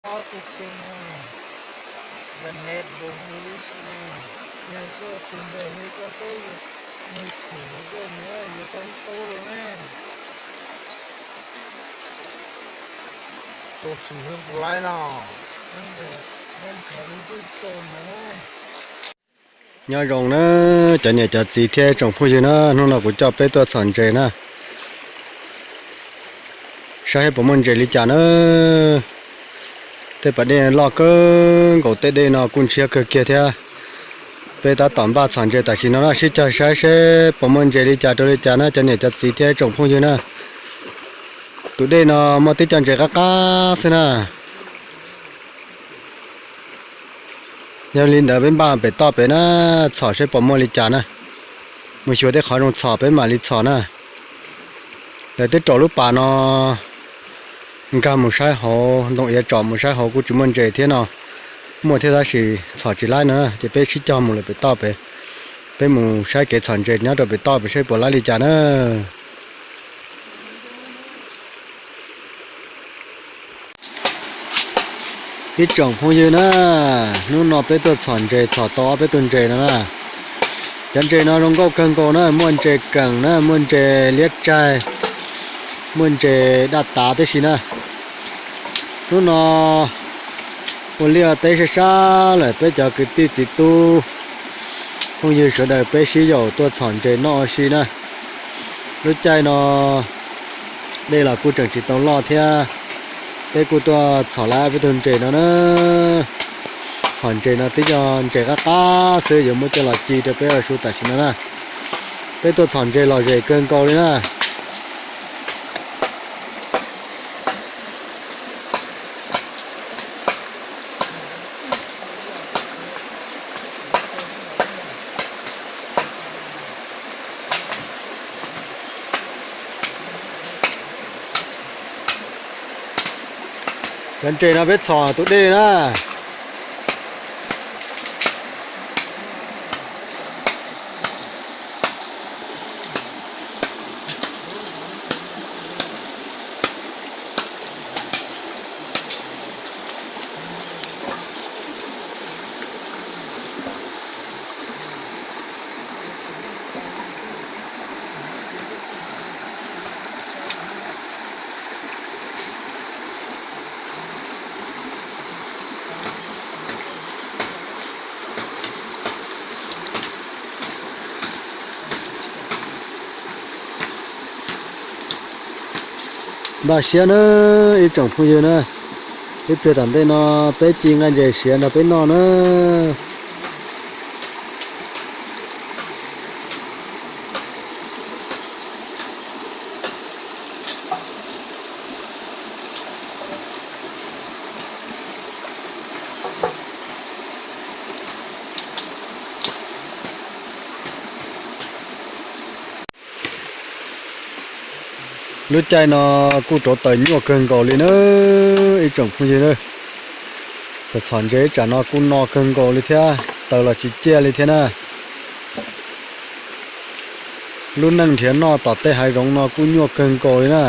Nyob zoo na cov niam cov txiv thiab tsoom phooj ywg na, hnub no kuv coj peb tuaj txhom ntses na, saib seb puas muaj ntses li cas na. Tej pas dej loj kawg nkaus, tej dej no kuj ntshiab kawg kiag thiab. Peb tab tom npaj txhom ntses tam sim no na, sib cog saib seb puas muaj ntses li cas rau li cas na cov niam cov txiv thiab tsoom phooj ywg na. Tus dej no muaj tib co ntses qab qab xwb na. Yog li ntawd peb npaj pem toj pem na, txhom seb puas muaj li cas na. Mus xyuas tej qhov zoo txhom peb mam li txhom na. Lawv twb raum lub pas no nkag mus saib hauv ntoo iav tsom mus saib hauv kuj tsis muaj ntses thiab no. Muaj thiab tab sis txhom tsis laib no na, ces peb sib cog mus lawm pem toj pem. Peb mus saib kev txhom ntses nyob rau pem toj pem seb puas laib li cas na. Ib tsoom phooj ywg na, hnub no peb tuaj txhom ntses txhom tau ob peb tug ntses no na. Cov ntses no zoo nkauj kawg nkaus na, muaj ntses keem na, muaj ntses liab tsaig, muaj ntses daj tav tib si na. Hnub no ua liaj teb sab sab lawm, peb cov kwv tij txiv tub phooj ywg sawv daws peb sib yaum tuaj txhom ntses noj ua si na. Lub caij no dej los kuj tseem tsis tau loj thiab, peb kuj tuaj txhom laib peb tug ntses no na. Hom ntses no twb yog ntses qab qab xwb, yuav muab coj los ci rau peb ua su tam sim no na. Peb tuaj txhom ntses lom zem kawg nkaus li na. Cov ntses no peb txhom tus dej na. Npaj siab na ib tsoom phooj ywg na, ib pliag tom ntej no peb ci nqaij ntses siav nrog peb noj na. Lub caij no kuj rauv taws nyuaj kawg nkaus li na ib tsoom phooj ywg na. Txhom txhom ntses tsam no kuj no kawg nkaus li thiab, taws los tsis ciaj li thiab na. Lub neej nrhiav noj tom tej hav zoov no kuj nyuaj kawg nkaus li na.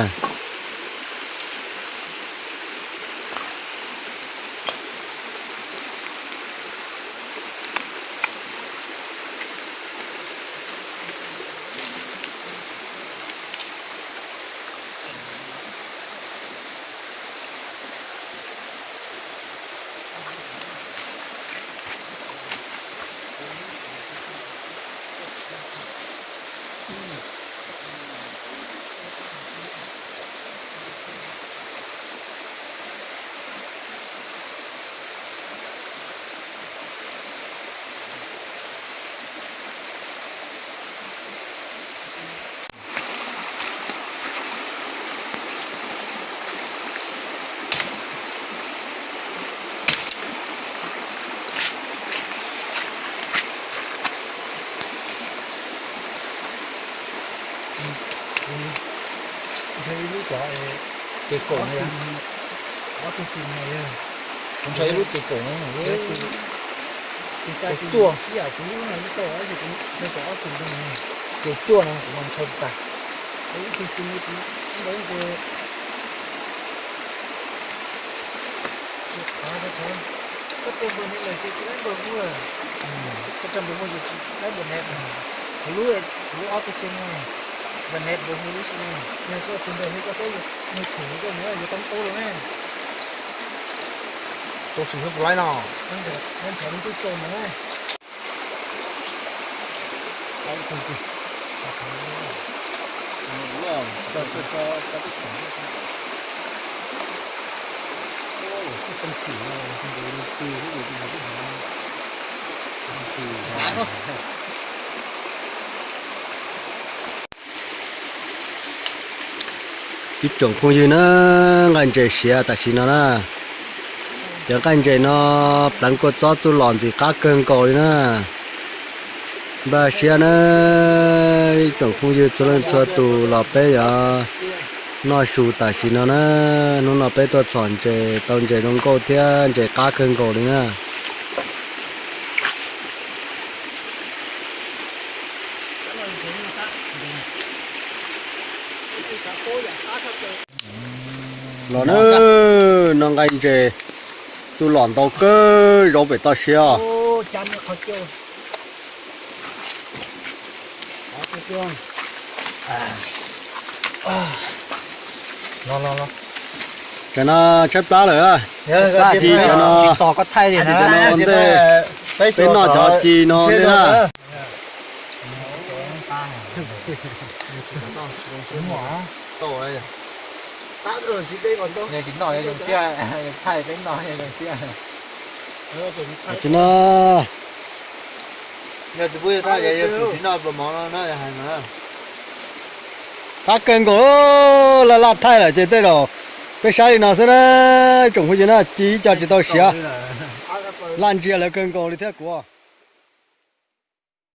Ntshe ib lub cov ces kaum na, ob tug xis mas yog. Kuv ntshe ib lub ces kaum na, ces tuaj. Ces tuaj no kuv mas ntshe tas. Koj tua npawg ne lawm ces tsis laib npawg hu. Koj tua npawg hu ces tsis laib npawg ne. Kuv lub, kuv ob pes xees ne, npawg ne npawg hu ib si ne. Yog koj tus npawg hu koj thiab, nws khwv koj mus yuav tau qub los ne. Tau sim xyov puas laib no. Neb nrhiav lub tub tsaus ntawd na. Ib tsoom phooj ywg na, nqaij ntses siav tam sim no na. Cov nqaij ntses no pleev kua txob txuj lom ntxim qab kawg nkaus li na. Npaj siab na, ib tsoom phooj ywg txhua leej txhua tus los peb yuav noj su tam sim no na. Hnub no peb tuaj txhom ntses tau ntses zoo nkauj thiab ntses qab kawg nkaus li na. Los na, no nqaij ntses txuj lom ntau kawg zaub pem toj siab os. Cov no tshaib plab lawm. Cov no, cov no ua ntej peb noj cov ci no li na. Tsis no, qab kawg nkaus, laj laj thaij lawm ces tej zaum peb saib li no xwb na, tsoom phooj ywg na, ci ib co tsis tau siav, laj ntsia lawv kawg nkaus li thiab kuv.